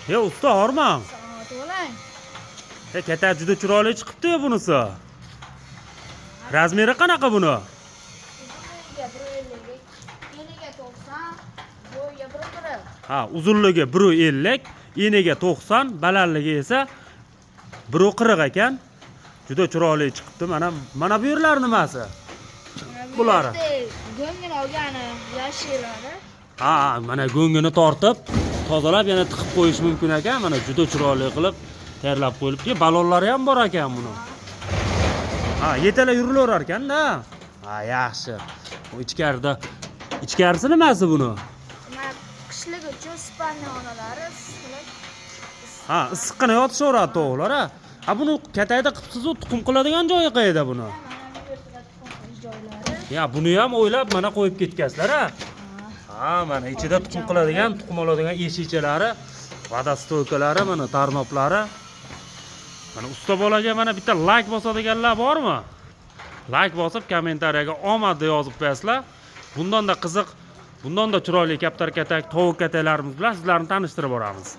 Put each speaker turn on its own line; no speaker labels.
Usta, hormang.
Salomat bo'ling.
Katak juda chiroyli chiqibdi-ya bunisi. Размер i qanaqa buni?
Uzunligiga 1,50, eniga 90, bo'yiga 1,40.
Ha, uzunligi 1,50, eniga 90, balandligi esa 1,40 ekan. Juda chiroyli chiqibdi. Mana mana bu yerlar nimasi? Bulari.
Go'ngini olgani yashilari.
Ha, mana go'ngini tortib, tozalab yana tiqib qo'yish mumkin ekan. Mana juda chiroyli qilib tayyorlab qo'yilibdi. Balonlari ham bor ekan buni. Ha, yetala yurilaverar ekan-da. Ha, yaxshi. Bu ichkarida, ichkarisi nimasi buni?
Mana qishlik uchun спальный xonalari, issiqlik.
Ha, issiqqina yotishaveradi tovuqlar, ha. Ha, buni katakda qilibsiz-u, tuxum qiladigan joyi qayerda buni?
Mana bu yerda tuxum qilish joylari.
Ya, buni ham o'ylab mana qo'yib ketgansizlar, ha. Ha, mana ichida tuxum qiladigan, tuxum oladigan eshikchalari, водостойка lari, mana tarnoblari. Mana usta bolaga mana bitta layk bosadiganlar bormi? Layk bosib, kommentariyaga omad yozib qo'yasizlar. Bundan da qiziq, bundan da chiroyli kaptar katak, tovuq kataklarimiz bilan sizlarni tanishtirib boramiz.